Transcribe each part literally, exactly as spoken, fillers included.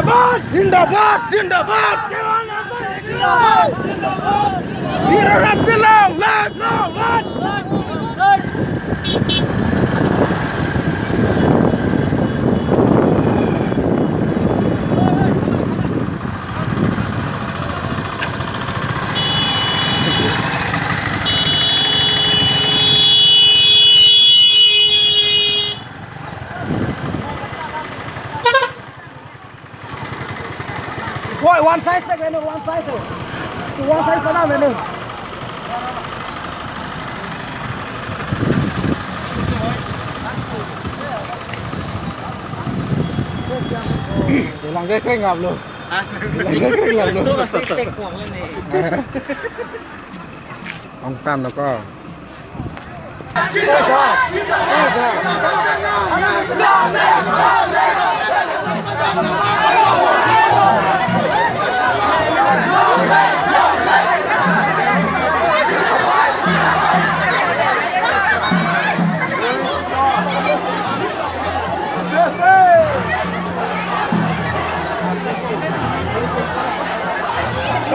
Zindabad! Zindabad! Zindabad! Zindabad! Zindabad! Long live! Long live! Woi, one side se kene, one side se. One side sana kene. Langke kring aplo. Langke kring aplo. Itu masih cek uang ini. Ongtan lo ko.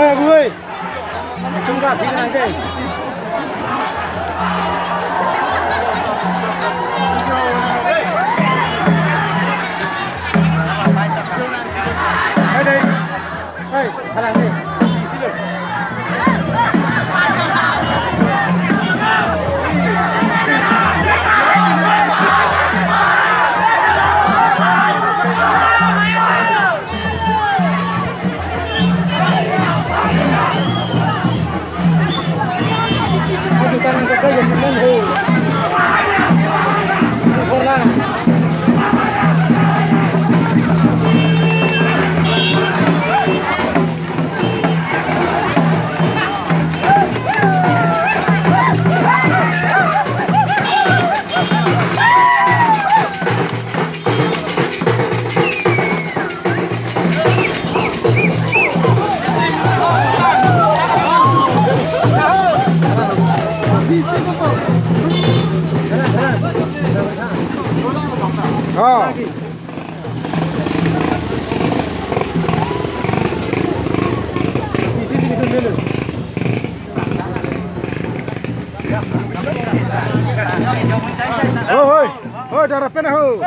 Eh, gue. Oh. Oh, hoi. Oh, dara pen ho.